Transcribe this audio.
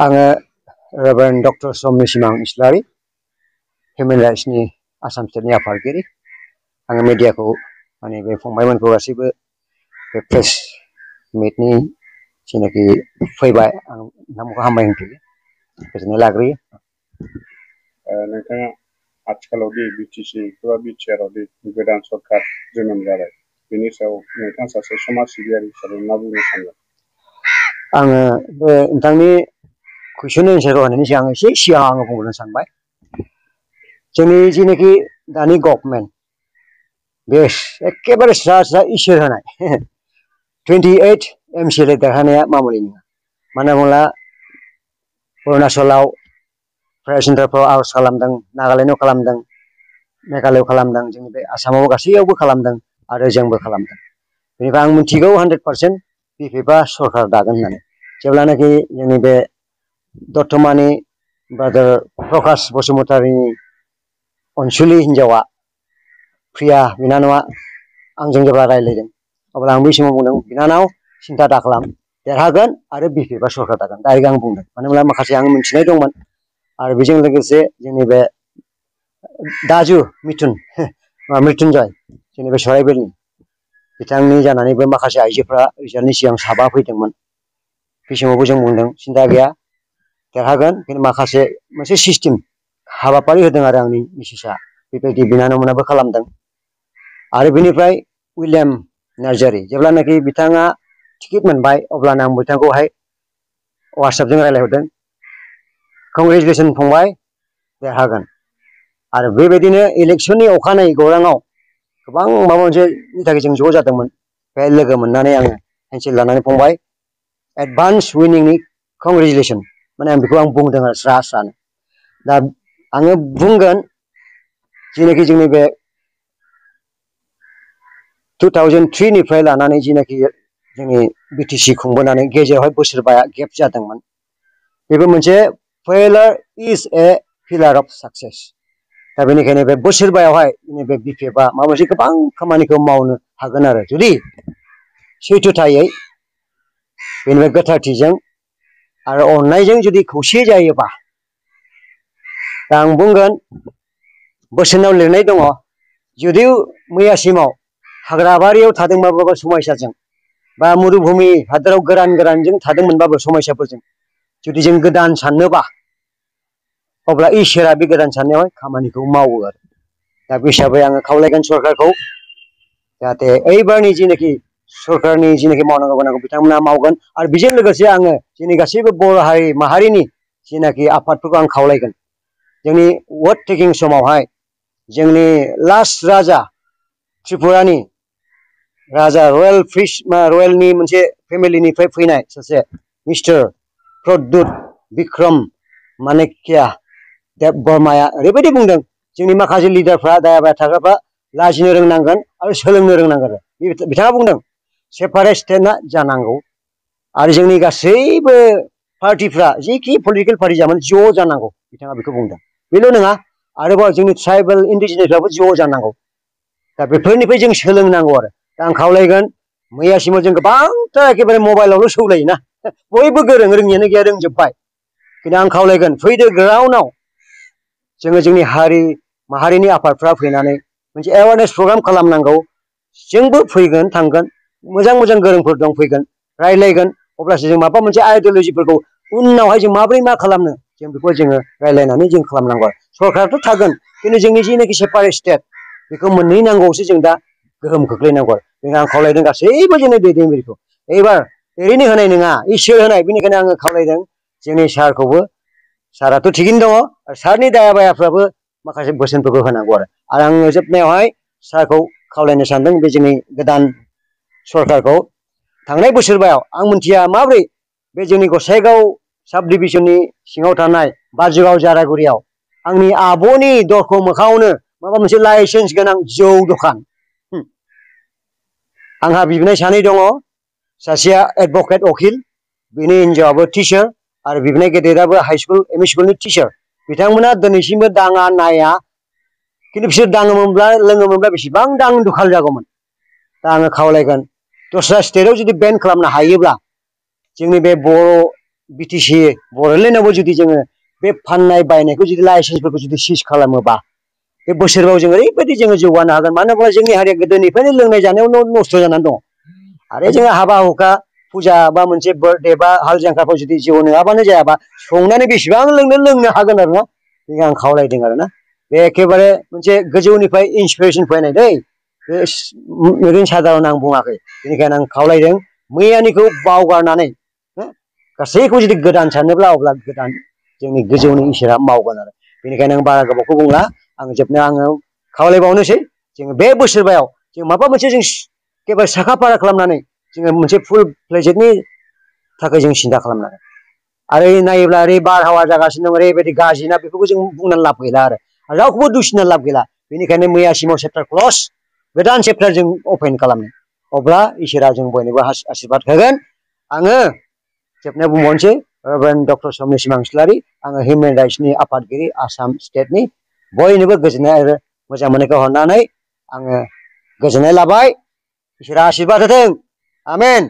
आङो रेभारेन्ड डक्टर समनि सिमां इस्लारि हिउमेन राइट्सनि आसाम स्टेटनि आफादगिरि आङो मिडियाखौ माने बे फंबायमोनखौ गासैबो बे प्रेस मिटनि जेनाखि फैबाय आं नोंथांमोनखौ हामबाय होनफैयो गोजोननाय लाग्रोयो। नोंथाङा आथिखालाव दि बिटिसि एबा बिटिआरआव दि गोदान सरकार जोनोम जाबाय बेनि सायाव नोंथाङा सासे समाज सिबियारि हिसाबै मा बुंनो सानगोन? आङो बे नोंथांनि कुइसन एन्सार होनायनि सिगां एसे सिगां आङो बुंनो सानबाय जोंनि जेनाखि दानि गभर्नमेन्ट बे एखेबारे स्रा स्रा इसोर होनाय 28 MCLA देरहानाया मामुलि नङा। मानो होनोब्ला अरुणाचलाव प्राइभेट सेन्टारफ्राव आर'ज खालामदों, नागालेण्डआव खालामदों, मेघालयआव खालामदों, जोंनि बे आसामाव गासैयावबो खालामदों आरो जोंबो खालामदों। बेनिफ्राय आं मिथिगौ 100% बिपिएफआ सरकार दागोन होननानै। जेब्लानाखि जोंनि बे दतमानि ब्रादार प्रकाश बसुमतारीनि अनसुलि हिन्जावा प्रिया बिनानावआ आंजों जेब्ला रायज्लायदों अब्ला आं बै समाव बुंदों बिनानाव सिन्था दाखालाम देरहागोन आरो बिपिएफआ सरकार दागोन डाइरेक्ट आं बुंदों। मानो होनब्ला माखासे आं मिथिनाय दंमोन आरो बेजों लोगोसे जोंनि बे दाजु मृत्युन्जय जोंनि बे सराइबिलनि बिथांनि जानानैबो माखासे आइजोफ्रा रिजाल्टनि सिगां साबा फैदोंमोन। बे समावबो जों बुंदों सिन्था गैया देरहागोन, खिन्थु माखासे मोनसे सिस्टेम हाबाफारि होदों आरो आंनि मिसेसआ बेबायदि बिनानावमोनाबो खालामदों। आरो बेनिफ्राय उइलियाम नार्जारि जेब्लानाखि बिथाङा टिकेट मोनबाय अब्लानो आं बिथांखौहाय वाट्सएपजों रायज्लायहरदों कंग्रेचुलेसन फंबाय देरहागोन। आरो बेबायदिनो इलेक्सननि अखानायै गौराङाव गोबां माबा मोनसेनि थाखाय जों ज' जादोंमोन। बेहाय लोगो मोननानै आङो हेन्डसेक लानानै फंबाय एडभान्स उइनिंनि कंग्रेचुलेसन माने आं बेखौ बुंदों आरो स्रा स्रानो। दा आङो बुंगोन जेनाखि जोंनि बे 2003 निफ्राय लानानै जेनाखि जोंनि बिटिसि खुंबोनानै गेजेरावहाय बोसोरबाया गेप जादोंमोन बेबो मोनसे फेलार is a pillar of success. दा बेनिखायनो बे बोसोरबायावहाय जोंनि बे बिपिएफआ माबा मोनसे गोबां खामानिखौ मावनो हागोन आरो जुदि सैथोथायै बेनिफ्राय गोथारथिजों आरो अननायजों जुदि खौसे जायोबा। दा आं बुंगोन बोसोनाव लिरनाय दङ जुदि मैयासिमाव हाग्राबारियाव थादोंबाबो समायसाजों बा मरुभूमि हादोराव गोरानजों थादोंमोनबाबो समायसाफोरजों जुदि जों गोदान साननोबा अब्ला इसोरा बे गोदान साननायावहाय खामानिखौ मावो आरो। दा बे हिसाबै आङो खावलायगोन सरकारखौ जाहाथे ओइबारनि जेनाखि सरकारनि जेनाखि मावनांगौ गोनांखौ बिथांमोना मावगोन। आरो बेजों लोगोसे आङो जोंनि गासैबो बर' हारि माहारिनि जेनाखि आफादफोरखौ आं खावलायगोन जोंनि वोट टेकिं समावहाय जोंनि लास्ट राजा त्रिपुरानि राजा रयेलनि मोनसे फेमिलिनिफ्राय फैनाय सासे मिस्टार प्रद्युत बिक्रम मानेकिया देब बर्माया ओरैबायदि बुंदों जोंनि माखासे लिडारफ्रा दायाबाया थाग्राफ्रा लाजिनो रोंनांगोन आरो सोलोंनो रोंनांगोन। बिथाङा बुंदों सेपारेट स्टेटआ जानांगौ आरो जोंनि गासैबो पार्टिफ्रा जिखि पलिटिकेल पार्टि जामोन ज' जानांगौ बिथाङा बेखौ बुंदों। बेल' नङा आरोबाव जोंनि ट्राइबेल इन्डिजिनियासफ्राबो ज' जानांगौ। दा बेफोरनिफ्राय जों सोलोंनांगौ आरो। दा आं खावलायगोन मैयासिमाव जों गोबांथार एखेबारे मबाइलावल' सौलायोना बयबो गोरों रोङियानो गैया रोंजोब्बाय। खिन्थु आं खावलायगोन फैदो ग्राउन्डआव जोङो जोंनि हारि माहारिनि आफादफ्रा फैनानै मोनसे एवारनेस प्रग्राम खालामनांगौ। जोंबो फैगोन थांगोन मोजां मोजां गोरोंफोर दं फैगोन रायज्लायगोन अब्लासो जों माबा मोनसे आइडियलजिफोरखौ उनावहाय जों माबोरै मा खालामनो जों बेखौ जोङो रायज्लायनानै जों खालामनांगौ आरो। सरकाराथ' थागोन खिन्थु जोंनि जेनाखि सेपारेट स्टेट बेखौ मोनहैनांगौसो जों दा गोहोम खोख्लैनांगौ आरो। बेनिखायनो आं खावलायदों गासैबो जोंनि दैदेनगिरिखौ एबार ओरैनो होनाय नङा इसोर होनाय। बेनिखायनो आङो खावलायदों जोंनि सारखौबो साराथ' थिगैनो दङ आरो सारनि दायाबायाफ्राबो माखासे बोसोनफोरखौ होनांगौ आरो। आङो जोबनायावहाय सारखौ खावलायनो सानदों बे जोंनि गोदान सरकारखौ थांनाय बोसोरबायाव आं मिथिया माब्रै बे जोंनि गसाइगाव साब डिभिजननि सिङाव थानाय बाजुगाव जारागुरियाव आंनि आब'नि दरखौ मोखाङावनो माबा मोनसे लाइसेन्स गोनां जौ दखान आंहा बिबोनाय सानै दङ सासेया एडभकेट वकिल बिनि हिनजावाबो टिचार आरो बिबोनाय गेदेराबो हाइ स्कुल एम इ स्कुलनि टिचार। बिथांमोना दिनैसिमबो दाङा नाया खिन्थु बिसोर दाङोमोनब्ला लोङोमोनब्ला बेसेबां दां दुखाल जागौमोन। दा आङो खावलायगोन दस्रा स्टेटआव जुदि बेन खालामनो हायोब्ला जोंनि बे बर' बिटिसि बड'लेण्डआवबो जुदि जोङो बे फाननाय बायनायखौ जुदि लाइसेन्सफोरखौ जुदि सिज खालामोबा बे बोसोरबाव जों ओरैबायदि जोङो जौगानो हागोन मानो होनोब्ला जोंनि हारिया गोदोनिफ्रायनो लोंनाय जानायावनो नस्थ' जानानै दं आरो जोङो हाबा हुखा फुजा बा मोनसे बार्थडे बा हाल जांख्राफ्राव जुदि जौ नङाबानो जायाबा संनानै बेसेबां लोंनो हागोन आरोना बेखौ आं खावलायदों आरोना बे एखेबारे मोनसे गोजौनिफ्राय इन्सपिरेसन फैनाय दै बे ओरैनो साधारन आं बुङाखै बेनिखायनो आं खावलायदों मैयानिखौ बावगारनानै गासैखौ जुदि गोदान सानोब्ला अब्ला गोदान जोंनि गोजौनि इसोरा मावगोन आरो बेनिखायनो आं बारा गोबावखौ बुंला आं जोबनायाव आङो खावलायबावनोसै जोङो बे बोसोरबायाव जों माबा मोनसे जों एखेबारे साखा फारा खालामनानै जोङो मोनसे फुल प्लेजेटनि थाखाय जों सिन्था खालामनांगोन आरो नायोब्ला ओरै बारहावा जागासिनो दं ओरैबायदि गाज्रिना बेफोरखौ जों बुंनानै लाब गैला आरो रावखौबो दुसिनानै लाब गैला बेनिखायनो मैयासिमाव चेप्टार क्लस गोदान चेप्टार जों अपेन खालामनो अब्ला इसोरा जों बयनोबो आशीर्बाद होगोन आङो जोबनायाव बुंबावनोसै रेभारेन्ड डक्टर समनिसिम इस्लारि आङो हिउमेन राइट्सनि आफादगिरि आसाम स्टेटनि बयनोबो गोजोननाय आरो मोजां मोननायखौ हरनानै आङो गोजोननाय लाबाय इसोरा आशीर्बाद होथों आमेन।